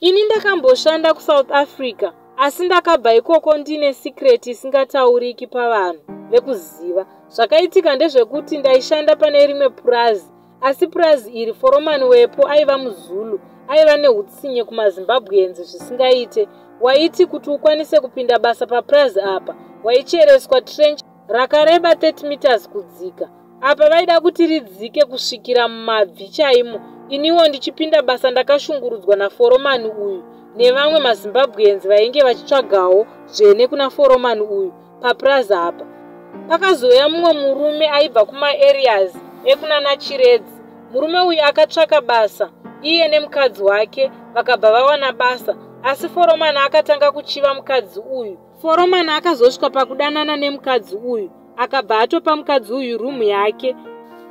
Ini ndakamboshanda kuSouth Africa, asi ndakabva ikoko ndine secret isingatauriki pavanhu vekuziva. Zvakaitika ndezvekuti ndaishanda pane rimwe purazi, asi purazi iri foromani wepo aiva muZulu aiva neutsinye kumaZimbabweans zvisingaite. Waiti kuti ukwanise kupinda basa papurazi apa, waichereswa trench rakareba 30 meters kudzika. Apa vaida kuti ridzike kusvikira mumabvi chaimo. Iniwo ndichipinda basa ndakashungurudzwa naforomani uyu nevamwe maZimbabweans vainge vachitsvagawo dzvene kuna foromani uyu papurazi apa. Pakazouya mumwe murume aibva kumaareas ekunana Chiredzi. Murume uyu akatsvaka basa iye nemukadzi wake, vakabva vawana basa, asi foromani akatanga kuchiva mukadzi uyu. Foromani akazosvika pakudanana nemukadzi uyu, akabva atopa mukadzi uyu rumu yake,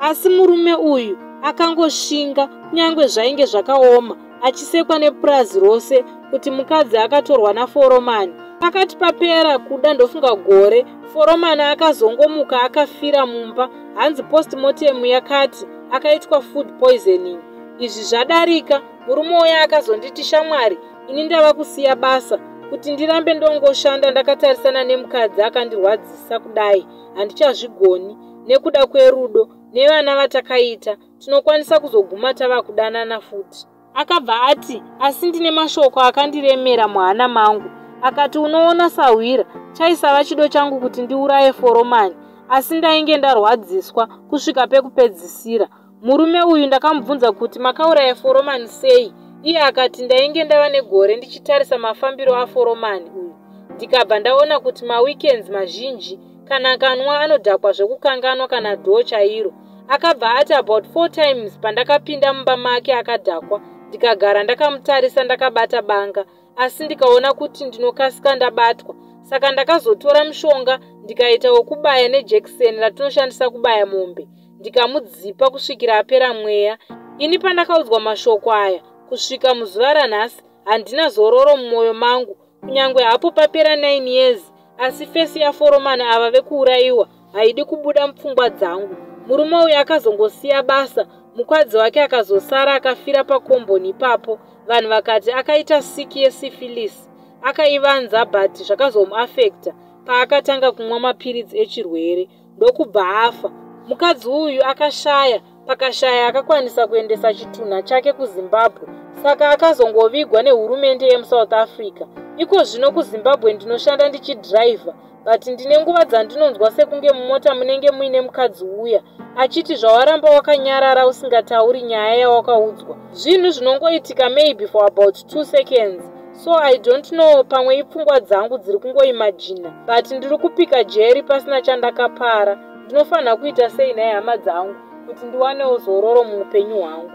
asi murume uyu akangoshinga kunyange zvainge zvakaoma, achisekwa nepurazi rose kuti mukadzi akatorwa naforomani. Pakati papera kuda ndofunga gore, foromani akazongomuka akafira mumba. Hanzi postmortem yakati akaitwa food poisoning. Izvi zvadarika, murume uya akazonditi, "Shamwari, ini ndava kusiya basa. Kuti ndirambe ndongoshanda ndakatarisana nemukadzi akandirwadzisa kudai, handichazvigoni. Nekuda kwerudo nevana vatakaita, tinokwanisa kuzoguma tava kudanana futi." Akabva ati, "Asi ndine mashoko akandiremera muhana mangu." Akati, "Unoona sahwira, chaisava chido changu kuti ndiuraye foromani, asi ndainge ndarwadziswa kusvika pekupedzisira." Murume uyu ndakamubvunza kuti, "Makauraya foromani sei?" Iye akati, "Ndainge ndava negore ndichitarisa mafambiro aforomani uyu, ndikabva ndaona kuti maweekends mazhinji kana kanwa anodhakwa zvekukanganwa kana dhoo chairo." Akabva ati, "About four times pandakapinda mumba make akadhakwa, ndikagara ndakamutarisa ndakabata banga, asi ndikaona kuti ndinokasika ndabatwa. Saka ndakazotora mushonga, ndikaita wokubaya nejekiseni ratinoshandisa kubaya mombe, ndikamudzipa kusvikira apera mweya." Ini pandakaudzwa mashoko aya, kusvika muzuva ranhasi handina zororo mumwoyo mangu. Kunyange hapo papera 9 years, asi face yaforomani ava vekuurayiwa haidi kubuda mupfungwa dzangu. Murume uyu akazongosiya basa, mukadzi wake akazosara akafira pakomboni ipapo. Vanhu vakati akaita siki yesyphilis, akaivanza, but zvakazomuafecta paakatanga kumwa mapiritsi echirwere, ndokubva afa. Mukadzi uyu akashaya, pakashaya akakwanisa kuendesa chitunha chake kuZimbabwe, saka akazongovigwa nehurumende yemuSouth Africa. Iko zvino kuZimbabwe ndinoshanda ndichidhiraivha, but ndine nguva dzandinonzwa sekunge mumota munenge muine mukadzi uya achiti, "Zvawaramba wakanyarara usingatauri nyaya yawakaudzwa." Zvinhu zvinongoitika maybe for about 2 seconds, so I don't know, pamwe ipfungwa dzangu dziri kungoimajina, but ndiri kupika jeri pasina chandakapara. Ndinofanira kuita sei nhai hama dzangu kuti ndiwanewo zororo muupenyu hwangu?